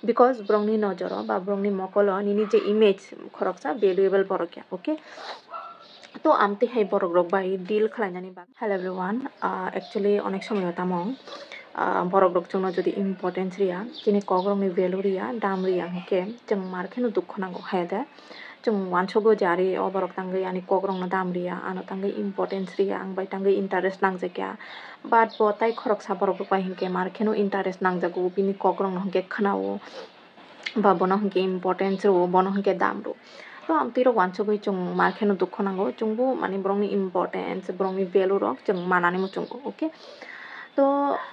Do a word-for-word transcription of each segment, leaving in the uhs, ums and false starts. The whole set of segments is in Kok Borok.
Because borokni nojoro ba borokni mokolo nini je image khoroksa valuable borok ya, okay? To amtwi hai borok rok bai deal khlainani bagwi. Hello everyone, uh, actually onek somoyo tamo, uh, borok rok chwngno jodi importance riya, chini kok rokni value riya, dam riya hwnkhe chwng mar kheno dukho nango hai de. Chwng uansukgo je ari o borok tangwi ani kok rokno dam riya, ano tangwi importance riya, ang bai tangwi interest nangjakya. But bo tai khoroksa borok rok bai hwnkhe mar kheno interest nangjago, bini kok rokno hwnkhe khwnao. Ba bono hwnkhe importance rwo, bono hwnkhe dam rwo. To amtwi rok uansugwi chwng mar kheno dukho nango, chwngbo mani borokni importance, borokni value rok chwng manani muchungo, okay? To,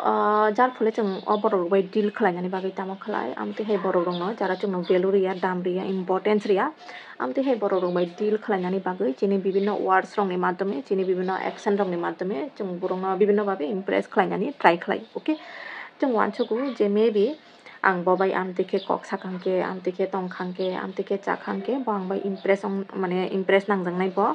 ah, jar phole chwng o borok rok bai deal khlainani bagwi tamo khlai, amtwi hai borok rokno jara chwngno value riya, dam riya, importance riya, amtwi hai borok rok bai deal khlainani bagwi chini bibinno words rokni madhyome, chini bibinno action rokni madhyome chwng borokno bibinno babe impress khlainani try khlai, okay? Chwng uansugo je maybe ang bo bai amtwi khe kok sakha hwnkhe, amtwi khe tongkha hwnkhe, amtwi khe chakha hwnkhe, bo ang bai impress wng, mane impress nangjaknai bo.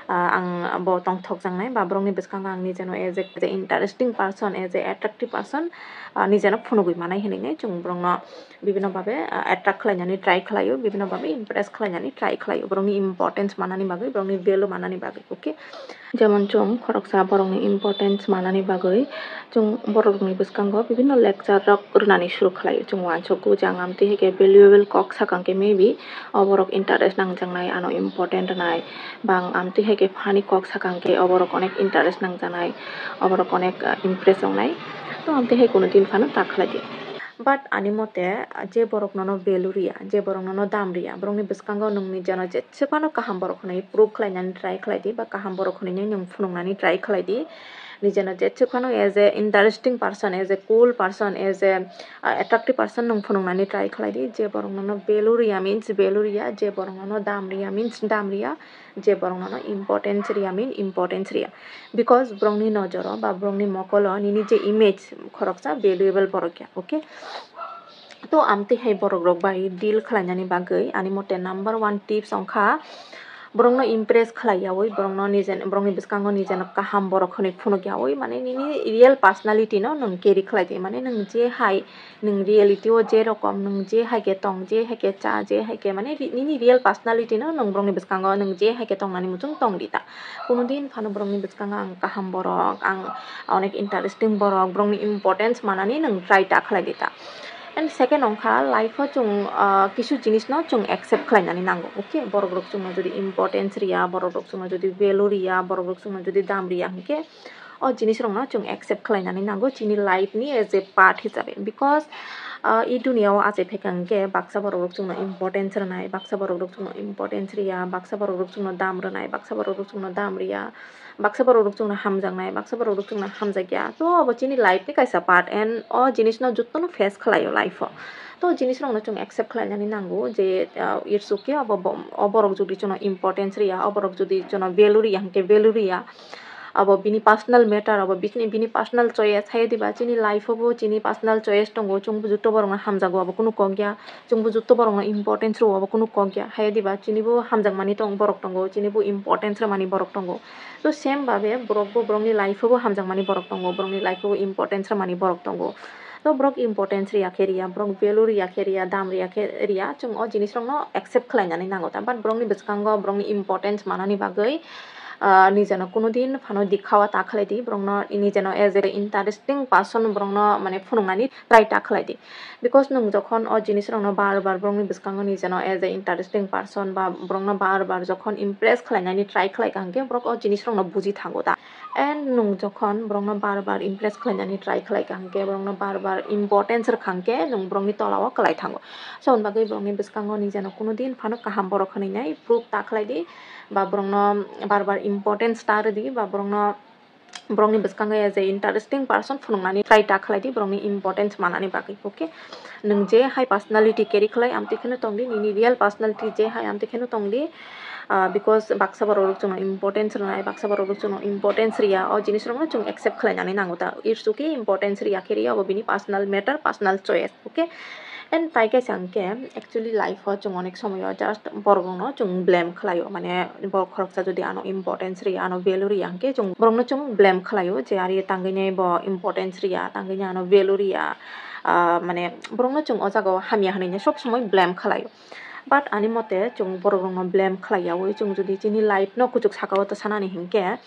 Ah, ang bo tongthokjaknai ba borokni bwskango ang nijeno as a, as a interesting person, as a attractive person, ah, nijeno phunugwi manai hinwi chwng borokno bibinno babe, ah, attract khlainani try khlaio, bibinno babe impress khlainani try khlaio, borokni importance manani bagwi, borokni value manani bagwi, okay? Jemon chwng khoroksa borokni importance manani bagwi chwng borokni bwskango bibinno lecture rok rwnani suru khlaio. Chwng uansukgo je ang amtwi hai khe valuable kok sakha hwnkhe maybe o borok interest nangjaknai, ano important rwnai, ba ang amtwi hai khe funny kok sakha hwnkhe o borok onek interest nangjaknai, o borok onek, ah, impress wngnai. To amtwi hai kuno din phano ta khlai di. But ani mote, ah, je borok nono value riya, je borok nono dam riya, borokni bwskango nwng nijeno jesa phano kaham borok hwnwi prove khlainani try khlai di, ba kaham borok hwnwi nwng phunuknani try khlai di. Nijeno jesa phano as a interesting person, as a cool person, as a, uh, attractive person nwng phunuknani try khlai di. Je borok nono value riya means value riya, je borok nono dam riya means dam riya, je borok nono importance riya mean importance riya. Because borokni nojoro ba borokni mokolo nini je image khoroksa valuable borok ya, okay? To amtwi hai borok rok bai deal khlainani bagwi ani mote number one tips wngkha, borokno impress khlai yaui, borokno nije, borokni bwskango nijeno kaham borok hwnwi phunuk yaui, mane nini real personality no nwng carry khlai di, mane nwng je hai, nwng reality o je rokom, nwng je hai khe tong, je hai khe cha, je hai khe mane ri-, nini real personality no nwng borokni bwskango nwng je hai khe tongnani muchung tong di ta. Kuno din phano borokni bwskango ang kaham borok, ang onek interesting borok, borokni importance manani nwng try ta khlai di ta. And second wngkha, life o chwng, ah, kisu jinis no chwng accept khlainani nango, okay? Borok rok chwngno jodi importance riya, borok rok chwngno jodi value riya, borok rok chwngno jodi dam riya hwnkhe, o jinis rokno chwng accept khlainani nango chini life ni as a part hisabe, because, ah, i dunia o achai phaikha hwnkhe baksa borok rok chwngno importance rwnai, baksa borok rok chwngno importance riya, baksa borok rok chwngno dam rwnai, baksa borok rok chwngno dam riya, baksa borok rok chwngno hamjaknai, baksa borok rok chwngno hamjakya. To obo chini life ni kaisa part, and o jinis no jotono face khlaio life o. To jinis rok no chwng accept khlainani nango je, ah, it's okay, obo bo-, o borok jodi chwngno importance riya, o borok jodi chwngno value riya hwnkhe value riya. Abo bini personal matter, abo bini, bini personal choice. Hai diba chini life o bo chini personal choice tongo, chwng bo joto borok no hamjago, abo kunu kok ya. Chwng bo joto borok no importance rwo, abo kunu kok ya. Hai diba chini bo hamjakmani tong borok tongo, chini bo importance rwmani borok tongo. To same babe borok bo borokni life o bo hamjakmani borok tongo, borokni life o bo importance rwmani borok tongo. To borok importance riya khe riya, borok value riya khe riya, dam riya khe riya, chwng o jinis rok no accept khlainani nango ta. But borokni bwskango borokni importance manani bagwi, ah, nijeno kuno din phano dikhawa ta khlai di, borokno nijeno as a interesting person borokno mane phunuknani try ta khlai di. Because nwng jokhon o jinis rokno bar bar borokni bwskango nijeno as a interesting person ba borokno bar bar jokhon impress khlainani try khlai kha hwnkhe borok o jinis rokno buji thango ta. And nwng jokhon borokno bar bar impress khlainani try khlai kha hwnkhe, borokno bar bar importance rwkha hwnkhe nwng borokni tola o kwlai thango. So, hwn bagwi borokni bwskango nijeno kuno din phano kaham borok hwnwi nai prove ta khlai di, ba borokno bar bar importance ta rw di, ba borokno, borokni bwskango as a interesting person phunuknani try ta khlai di, borokni importance manani bagwi, okay? Nwng je hai personality carry khlai, amtwi kheno tong di, nini real personality je hai, amtwi kheno tong di. Ah, because baksa borok rok chwngno importance rwnai, baksa borok rok chwngno importance riya, o jinis rokno chwng accept khlainani nango ta. It's okay, importance riya khe riya, obo bini personal matter, personal choice, okay? And tai kaisa hwnkhe actually life o chwng onek somoyo just borok rokno chwng blame khlaio, mane borok khoroksa jodi ano importance riya, ano value riya hwnkhe chwng borokno chwng blame khlaio je ari tangwi nai bo importance riya, tangwi nai ano value riya, ah, mane borokno chwng o jaga o hamya hinwi sob somoi blame khlaio. But ani mote chwng borok rokno blame khlaiyawi chwng jodi chini life no kuchuk saka o ta sanani hinkhe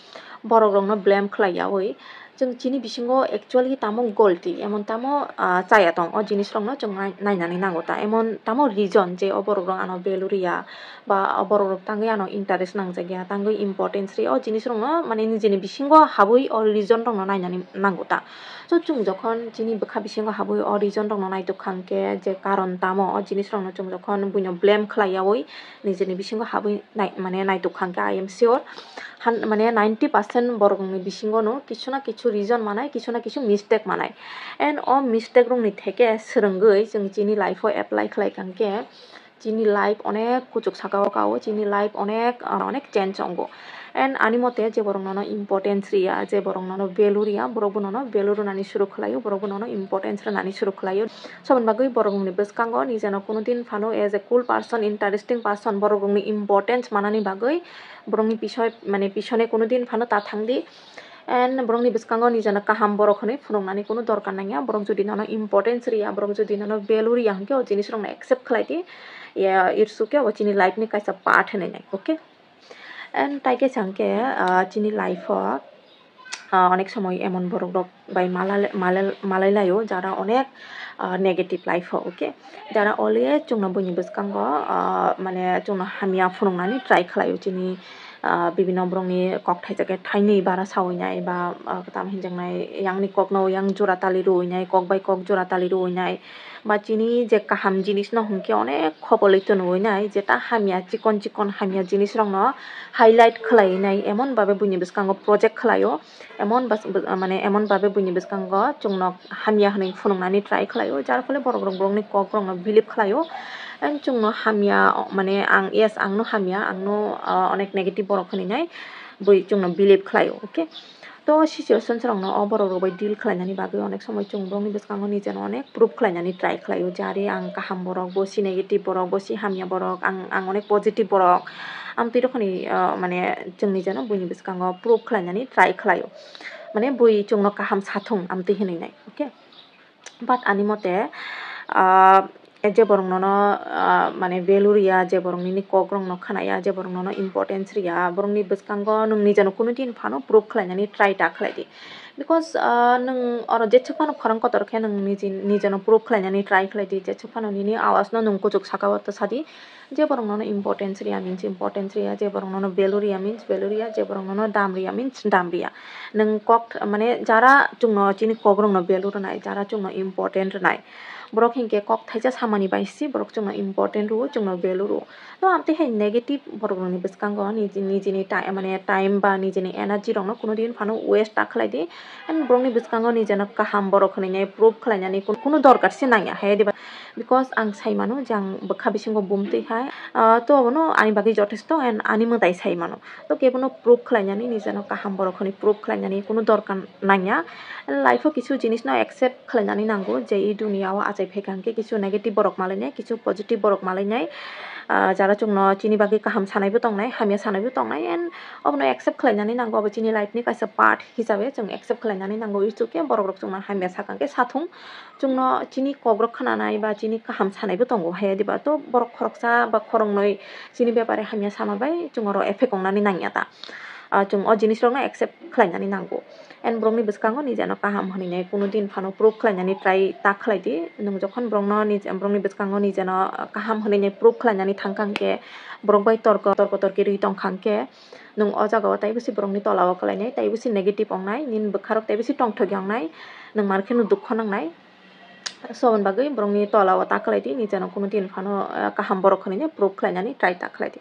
borok rokno blame khlaiyawi chwng chini bisingo actually tamo golti, emon tamo, ah, chaya tong, o jinis rokno chwng nai-, nainani nango ta, emon tamo reason je o borok rok ano value riya, ba o borok rok tangwi ano interest nangjak ya, tangwi importance riya, o jinis rokno mane nijini bisingo habwi o reason rokno nainani nango ta. So chwng jokhon chini bwkha bisingo habwi o reason rokno naituk kha hwnkhe je karon tamo o jinis rokno chwng jokhon buino blame khlaiyawi nijini bisingo habwi nai-, mane naituk kha hwnkhe I am sure han-, mane ninety percent borokni bisingono kisu na kisu reason manai, kisu na kisu mistake manai. And o mistake rokni theke swrwngwi chwng chini life o apply khlai kha hwnkhe chini life onek kuchuk saka o kao, chini life onek, ah, onek change wngo. And ani mote je borok nono importance riya, je borok nono value riya, borok bo nono value rwnani suru khlaio, borok bo nono importance rwnani suru khlaio. Soboni bagwi borok rokni bwskango nijeno kuno din phano as a cool person, interesting person, borok rokni importance manani bagwi borokni pisoi, mane pisone kuno din phano ta thangdi. And borokni bwskango nijeno kaham borok hwnwi phunuknani kuno dorkar nangya. Borok jodi nono importance riya, borok jodi nono value riya hwnkhe o jinis rokno accept khlai di. Ya, it's okay, abo chini life ni kaisa part hinwi nai, okay? And tai kaisa hwnkhe, ah, chini life o, ah, onek somoi emon borok rok bai malai, malai, malai laio jara onek, ah, negative life o, okay? Jara always chwngno buini bwskango, ah, mane chwngno hamya phunuknani try khlaio chini, ah, bibino borokni kok thaisa khe thainwi bara sawi nai ba, ah, tamo hinjaknai yangni kokno yang jora tali rwi nai, kok bai kok jora tali rwi nai. Ba chini je kaham jinis no hwnkhe onek khobolwi tonwi nai, jeta hamya chikon chikon hamya jinis rokno highlight khlai nai, emon babe buini bwskango project khlaio, emon bas-, bw-, mane emon babe buini bwskango chwngno hamya hwnwi phunuknani try khlaio, jar phole borok rok borokni kok rokno believe khlaio, and chwngno hamya, mane ang, yes, ang no hamya, ang no, ah, onek negative borok hwnwi nai bui chwngno believe khlaio, okay? To situation rokno o borok rok bai deal khlainani bagwi onek somoi chwng borokni bwskango nijeno onek proof khlainani try khlaio je ari ang kaham borok, bo si negative borok, bo si hamya borok, ang, ang onek positive borok. Amtwi rokhoni, ah, mane chwng nijeno buini bwskango proof khlainani try khlaio, mane bui chwngno kaham sathung amtwi hinwi nai, okay? But ani mote, ah, je borok nono, ah, mane value riya, je borok nini kok rokno khnaya, je borok nono importance riya, borokni bwskango nwng nijeno kuno din phano proof khlainani try ta khlai di. Because, ah, nwng oro jesuk phano khorang kotor khe nwng niji-, nijeno proof khlainani try khlai di, jesuk phano nini awaz no nwng kuchuk saka o ta sadi. Je borok nono importance riya means importance riya, je borok nono value riya means value riya, je borok nono dam riya means dam riya. Nwng kok th-, mane jara chwngno chini kok rokno value rwnai, jara chwngno important rwnai, borok hinkhe kok thaisa samani bai si borok chwngno important rwo, chwngno value rwo. To amtwi hai negative borok rokni bwskango niji-, nijini time, mane time ba nijini energy rokno kuno din phano waste ta khlai di. And borokni bwskango nijeno kaham borok hwnwi nai proof khlainani kun-, kunu dorkar se nangya hai diba, because ang sai mano je ang bwkha bisingo bumtwi hai, ah, to abono ani bagwi jothesto and ani mwtai sai mano. To kebono proof khlainani, nijeno kaham borok hwnwi proof khlainani kunu dorkar nangya. Life o kisu jinis no accept khlainani nango je i duniya o achai phaikha hwnkhe kisu negative borok malainai, kisu positive borok malainai. Ah, jara chwngno chini bagwi kaham sanaibo tongnai, hamya sanaibo tongnai, and obono accept khlainani nango, abo chini life ni kaisa part hisabe chwng accept khlainani nango. Ichukhe borok rok chwngno hamya sakha khe sathung, chwngno chini kok rok khnanai ba chini kaham sanaibo tongo hai diba, to borok khoroksa ba khoroknwi chini bepare hamya sama bai chwng oro effect wngnani nangya ta. Ah, chwng o jinis rokno accept khlainani nango. And borokni bwskango nijeno kaham hwnwi nai kunu din phano proof khlainani try ta khlai di. Nwng jokhon borokno nij-, borokni bwskango nijeno kaham hwnwi nai proof khlainani thang kha hwnkhe borok bai torko, torko torki rwi tong kha hwnkhe nwng o jaga o taibo se borokni tola o kwlainai, taibo se negative wngnai, nini bwkha rok taibo se tongthokya wngnai, nwng mar kheno dukho nangnai. Soboni bagwi borokni tola o ta khlai di, nijeno kunu din phano, ah, kaham borok hwnwi nai proof khlainani try ta khlai di.